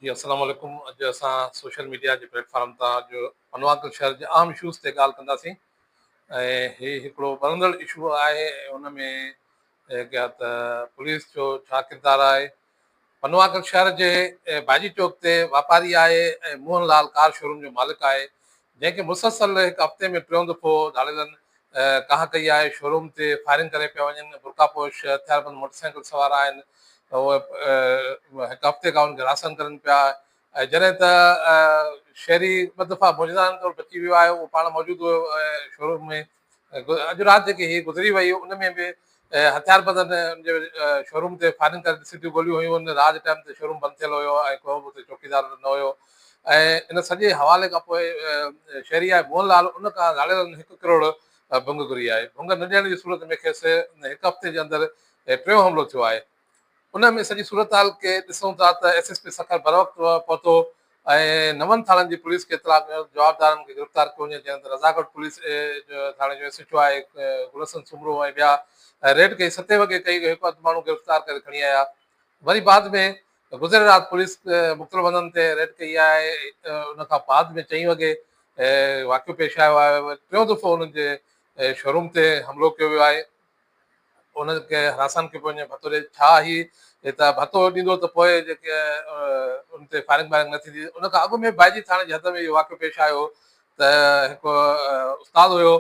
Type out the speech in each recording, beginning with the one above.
جي السلام عليڪم اڄ اسان سوشل ميڊيا جي پليٽ فارم تان اڄ پنواڪل شهر جي اهم اشوز تي ڳالهه ڪنداسين ۽ هي هڪڙو ٻرندڙ اشو آهي ۽ ان ۾ ڪيا ته پوليس جو ڇا ڪردار آهي پنواڪل شهر جي باجي چوڪ تي واپاري آهي ۽ موهن لال ڪار شوروم جو مالڪ آهي جنهن کي مسلسل هڪ هفتي ۾ ٽيون دفعو ڌاڙيلن ڪاهه ڪئي آهي، شوروم تي فائرنگ ڪري پيا وڃن، برقع پوش هٿياربند موٽرسائيڪل سوار آهن، اهي هڪ هفتي کان انهن کي راسن ڪرن پيا ۽ جڏهن ته شهري ٻه دفعا معجزانه طور بچي ويو آهي، اهو پاڻ موجود هيو شوروم ۾. اڄ رات جيڪي هي گذري وئي ان ۾ به هٿياربندن ان جي شوروم تي فائرنگ ڪري سڌيون گوليون هنيون ان رات جي ٽائيم تي شوروم بند ٿيل هيو ۽ ڪو به اتي چوڪيدار نه هيو ۽ ان سڄي حوالي کان پوء شهري آهي موهن لال ان کان ڌاڙيلن هڪ ڪروڙ ڀنگ گهري آهي ڀنگ نه ڏيڻ جي صورت ۾ کيس هڪ هفتي جي اندر ٽيون حملو ٿيو آهي. ان ۾ سڄي صورتحال کي ڏسون ٿا ته ايس ايس پي سکر بروقت پهتو ۽ نون ٿاڻن جي پوليس کي اطلاع ڪيو ته جوابدارن کي گرفتار ڪيو وڃي جنهن تي رضا ڳڙهه پوليس ٿاڻي جو ايس ايڇ او آهي گل حسن سومرو ۽ ٻيا ريڊ ڪئي ستين وڳي ڪئي هڪ اڌ ماڻهو گرفتار ڪري کڻي آيا وري بعد ۾ گذريل رات پوليس مختلف هنڌن تي ريڊ ڪئي آهي ان کان بعد ۾ چئين وڳي واقعو پيش آيو آهي ٽيون دفعو انهن جي شوروم تي حملو ڪيو ويو آهي. ان کي هراسان ڪيو پيو وڃي ڀتو ڏي ڇا هي ته ڀتو ڏيندو ته پوء جيڪي ان تي فائرنگ وائرنگ نه ٿيندي ان کان اڳ ۾ بائجي ٿاڻي جي حد ۾ اهو واقعو پيش آيو ته هڪ استاد هيو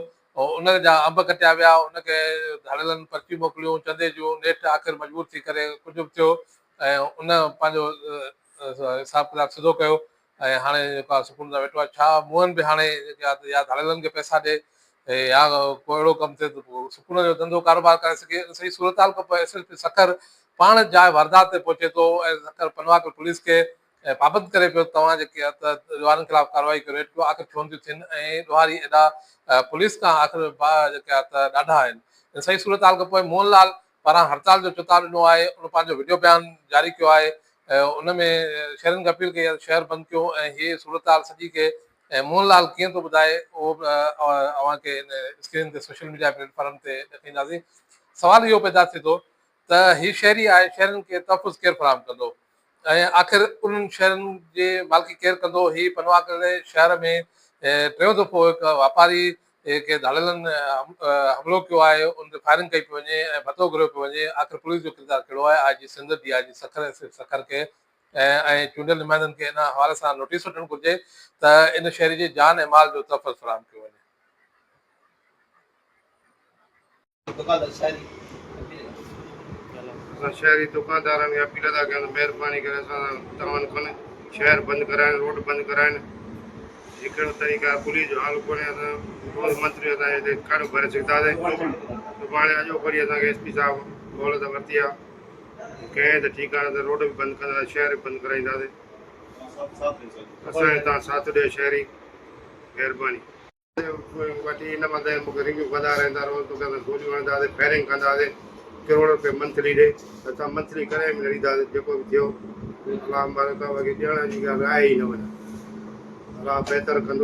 ان جا انب ڪٽيا ويا ان کي ڌاڙيلن پرچيون موڪليون چندي جون نيٺ آخر مجبور ٿي ڪري ڪجهه به ٿيو ۽ ان پنهنجو حساب ڪتاب سڌو ڪيو ۽ هاڻي جيڪو آهي سڪون سان ويٺو آهي ڇا موهن به هاڻي جيڪي آهي يا ڌاڙيلن کي پئسا ڏي يا ڪو اهڙو ڪم ٿئي ته پوء سڪون جو ڌنڌو ڪاروبار ڪري سگهي ان سڄي صورتحال کان پوء ايس ايس پي سکر پاڻ جاء واردات تي پهچي ٿو ۽ سکر پنواڪل پوليس کي پابند ڪري پيو توهان جيڪي آهي ته ڏوهارين خلاف ڪارروائي ڪريو ريٽ ڪيو آخر ڇو نٿيون ٿين ۽ ڏوهاري ايڏا پوليس کان آخر جيڪي آهي ته ڏاڍا آهن ان سڄي صورتحال کان پوء موهن لال پاران هڙتال جو چتاء ڏنو آهي، ان پنهنجو وڊيو بيان جاري ڪيو آهي ان ۾ شهرين کي اپيل ڪئي آهي ته شهر بند ڪيو ۽ هي صورتحال سڄي کي موهن لال ڪيئن ٿو ٻڌائي اهو به اوهان کي هن اسڪرين تي سوشل ميڊيا پليٽ فارم تي ڏيکارينداسين. سوال اهو پيدا ٿئي ٿو ته هي شهري آهي شهرين کي تحفظ ڪير فراهم ڪندو؟ ۽ آخر انهن شهرن جي مالڪي ڪير ڪندو؟ هي پنواڪڙي شهر ۾ ٽيون دفعو هڪ واپاري کي ڌاڙيلن حملو ڪيو آهي، ان تي فائرنگ ڪئي پئي وڃي ۽ ڀتو گهريو پيو وڃي، آخر پوليس جو ڪردار ڪهڙو آهي؟ I G Sindh, D I G Sukkur, S S Sukkur کي ۽ چونڊيل نمائندن کي ان حوالي سان نوٽيس وٺڻ گهرجي ته ان شهري جي جان ۽ مال جو تحفظ فراهم ڪيو وڃي. اسان شهري دڪاندارن کي اپيل ٿا ڪيون ته مهرباني ڪري اسان سان تعاون ڪن شهر بند ڪرائن روڊ بند ڪرائن هي ڪهڙو طريقو آهي پوليس جو حال ڪونهي اسان روز منٿلي اسان هتي ڪانه ڀري سگهنداسين سڀاڻي اڄوڪو ڏينهن اسان کي ايس پي صاحب مهلت ورتي آهي ڪئين ته ٺيڪ آهي نه ته روڊ به بند ڪنداسين شهر به بند ڪرائينداسين اسان جو تان ساٿ ڏيو شهري مهرباني. وٺي ان مٿي مون کي رنگيون ڪندا رهندا روز توکي اسان گوليون هڻنداسين فائرنگ ڪنداسين ڪروڙ روپيه منٿلي ڏي ته اسان منٿلي ڪڏهن به نه ڏينداسين جيڪو به ٿيو الله مبارڪ باقي ڏيڻ جي ڳالهه آهي ئي نه وڃي الله بهتر ڪندو.